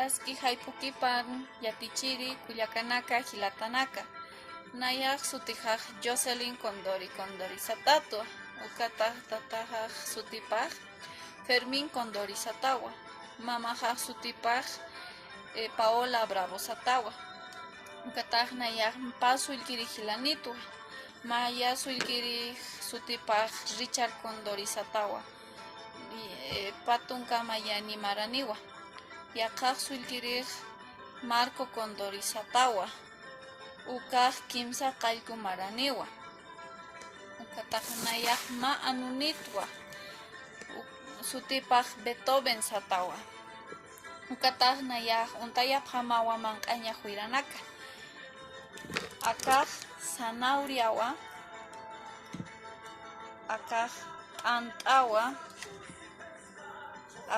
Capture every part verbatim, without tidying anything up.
Aski jayp'ukipan yatichiri kullakanaka jilatanaka. Nayax sutixax Jocelyn Condori Condori satatwa. Ukatax tataxax sutipax Fermín Condori satawa. Mamaxax sutipax, eh, Paola Bravo satawa. Ukatax nayax pä sullkiri jilanitwa. Maya sullkiri sutipax Richard Condori satawa. Eh, pä tunka mayani maraniwa. Yaqhax sullkirix Marco Condori satawa. Ukax kimsa qallku maraniwa. Ukatax nayax mä anunitwa. U-, sutipax Beethoven satawa. Ukatax nayax untayapxamawa manq'aña juyranaka. Akax zanahoria wa, akax t'ant'a wa,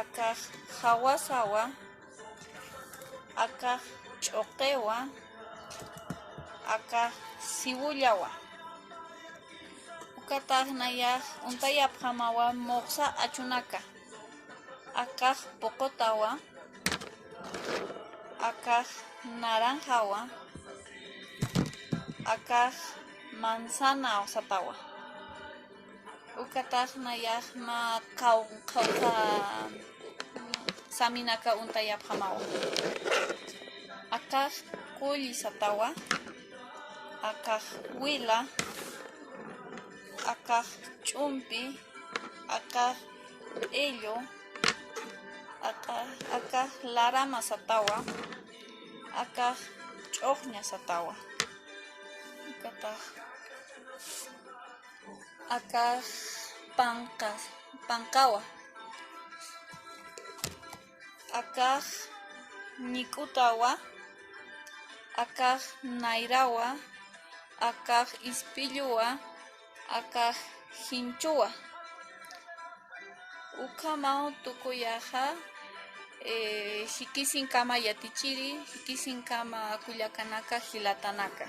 akax jawasawa, akax ch'uqiwa, akax siwullawa. Ukatax nayax untayapxamawa muxsa achunaka. Akax puqutawa, akax naranjawa, akax manzana satawa. Ukatax nayax mä qhaw-, qhawqha saminaka untayapxamawa. Akax kulli satawa, akax wila, akax ch'umpi, akax p'illu, akax, akax larama satawa, akax ch'uxña satawa. Ukatax akax panqa, panqawa, akax ñik'utawa, akax nayrawa, akax ispilluwa, akax jinchuwa. Ukhamaw tukuyaxa, eh, jikisinkama yatichiri, jikisinkama kullakanaka jilatanaka.